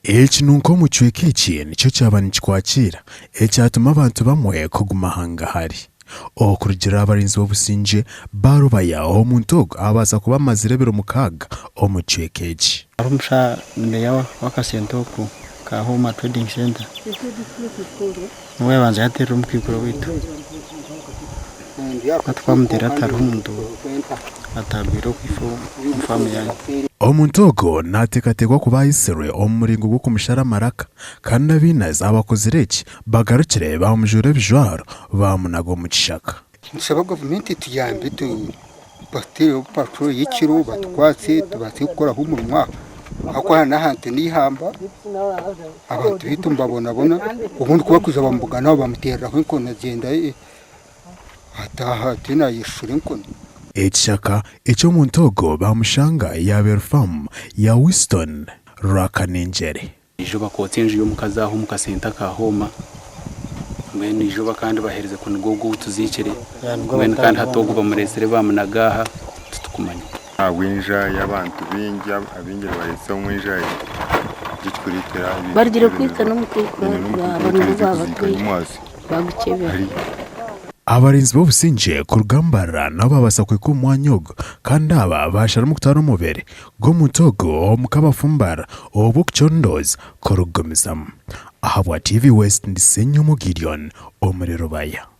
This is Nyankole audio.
Ekinunko omu kicweka eki nikyo kyaba nikikwakiira ekyatuma abantu bamwe kuguma hangahari. Okurugiirira abarinzi b'obusingye ba Rubaya, omuntu ogu abaasa kuba amazire ebiro mukaaga omu kicweka eki. Hariho omusha meeya w'akasente oku ka Hoima Trading Centre niwe yabanza yateerera omukaikuru waitu. Hati twamuteerera tihariho omuntu atagwire okwifa omu faamu yaanyu. Omuntu ogwo naateekateekwa kuba aitsirwe omu muringo gw'okumushara amaraka kandi abainazi abakozire eki bagarukire baamujuura ebijwaro baamunaga omu kishaka. Nitushaba gavumenti etuyambe bateereho patrol y'ekiro batukwatse tubaase kukoraho omurimo aha ahakuba aha n'ahantu n'eihamba abantu baitu nibabonabona obundi ku barikwija bamubuganaho bamuteereraho enkoni agyenda ataaha atyo naayeshushuura enkoni. Ekishaka eky'omuntu ogwo baamushanga yaaba eri faamu ya Winston Rwakanengyere. Eizooba kwotsya enju y'omukazi aho omu kasenta ka Hooma, mbwenu eizooba kandi baherize kuniga ogwo ou tuziikire, mbwenu kandi hati ogu bamureetsire baamunaga aha titukumanya. Ahabw'enjura y'abantu baingi, abaingi nibareetsa omu enjura nikyo kikureetera ebintu Barugire kwita n'omukaikuru baaba nibo baabatwire baagukyebera. Abarinzi b'obusingye kuruga Mbarara nabo baabaasa kuhika omu mwanya ogu kandi aba baasharamu kutwara omubiri gw'omuntu ogu omu kabafumbara obwo okucondooza kurikugumizamu. Ahabwa TV West ndi Ssenyomo Gideon omuri Rubaya.